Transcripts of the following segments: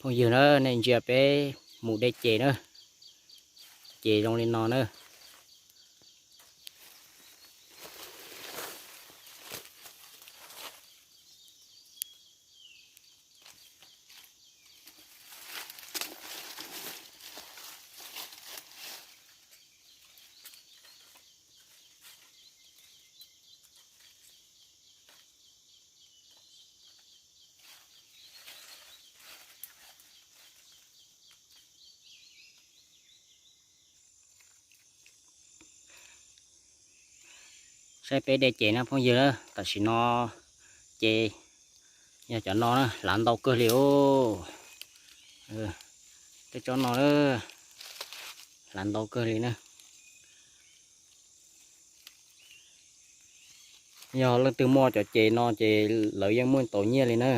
Phooj ywg na, nej ntsia peb mus de ces na, ces zoo li no na. Saib peb de ces na phooj ywg na, tam sim no ces yog cov no na, hlav ntau kawg li os. Tej tsob no na, hlav ntau kawg li na. Yog leej twg muaj cov ces no ces lawv yeej muaj tau nyiaj li na.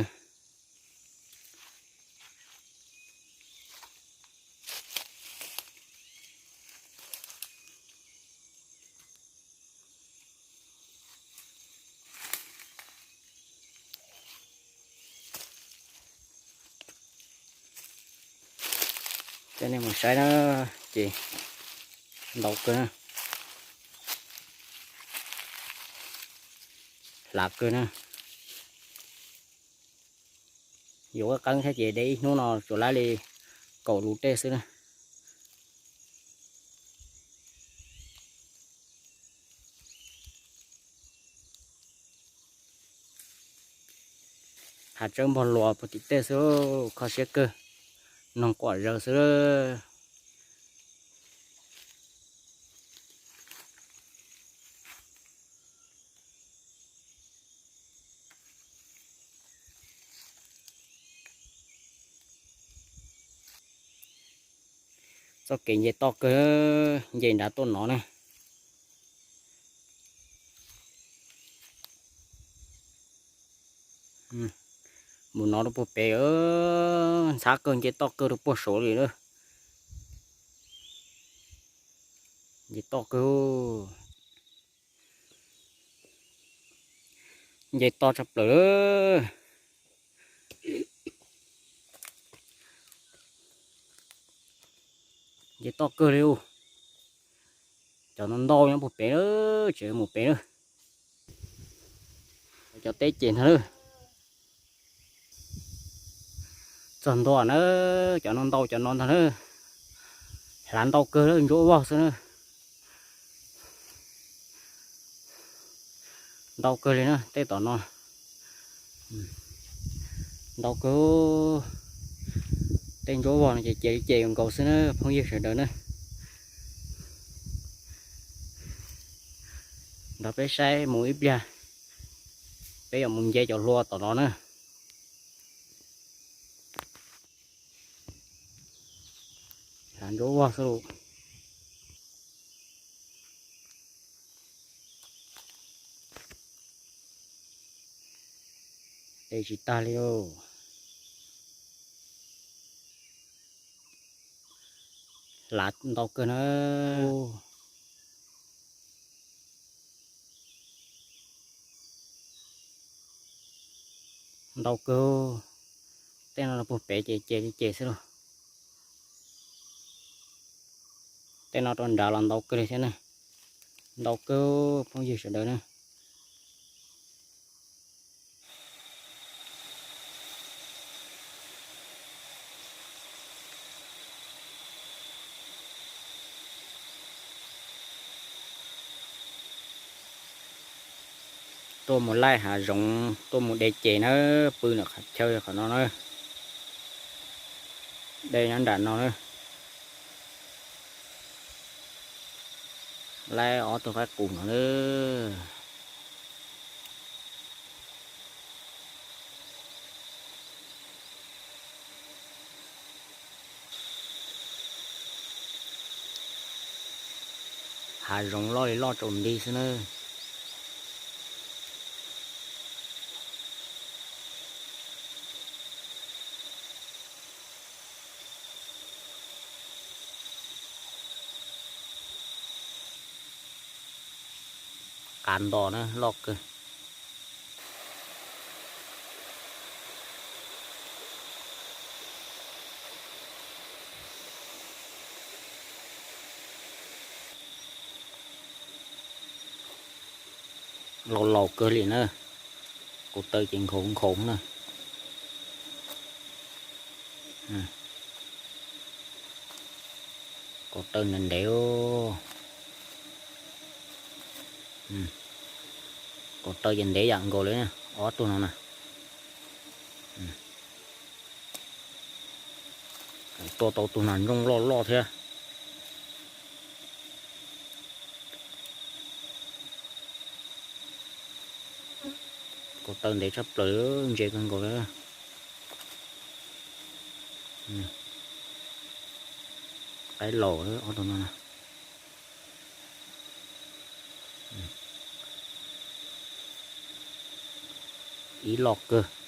Coj nej mus saib na, ces ntau kawg na, hlav kawg na. Yuav qeeb thiab ces de ib hnub no tsuas laib li kaum lus tej xwb na. Hav tsawb npog luas puag tim tej xwb, kho siab kawg, noog quam zaws xwb. Txoj kev nce toj kawg, nce nrad tuaj no na. Mus no rau puag pem, ntxhab kawg, nce toj kawg rau puag saud li na. Nce toj kawg, nce toj tshaj plaws. Nce toj kawg li. Cov no ntau nyob puag pem na, tseem mus pem na. Cov teb ces ntag na. Txog ntua na, cov no ntau cov no ntag na. Hlav ntau kawg, ntsuab vog xwb na. Ntau kawg li na, tej tom no ntau kawg. Tej ntsuab vog no ces ces li ces nkaus xwb na phooj ywg sawv daws na. Nrog peb saib mus ib pliag, peb yuav mus nce cov hlua tom no na. Hlav ntsuab vog xwb lauj. De tsis tag li os. Hlav ntau kawg na. Ntau kawg. Tej no puag pem ces ces li ces xwb lauj. Tej no rau nrad los ntau kawg li thiab na. Ntau kawg phooj ywg sawv daws na. Tuaj mus laij hav zoov, tuaj mus de ces na, pw ntawm qhov chaw qhov no na. De nyob nram no na. Laij ob tug qaib qus no na. Hav zoov loj li loj tsaus nti xwb na. Qav ntos na, loj kawg. Laus laus kawg li na. Kaus taw ces nkhaus nkhaus na. Kaus taw ntev ntev. Kaus taw ces ntev yam nkaus li ob tug no na. Tua tau tus nas ntsooj loj loj thiab. Kaus taw ntev tshaj plaws, ntse kawg nkaus li. Qaib laus ob tug no. Ib loj kawg.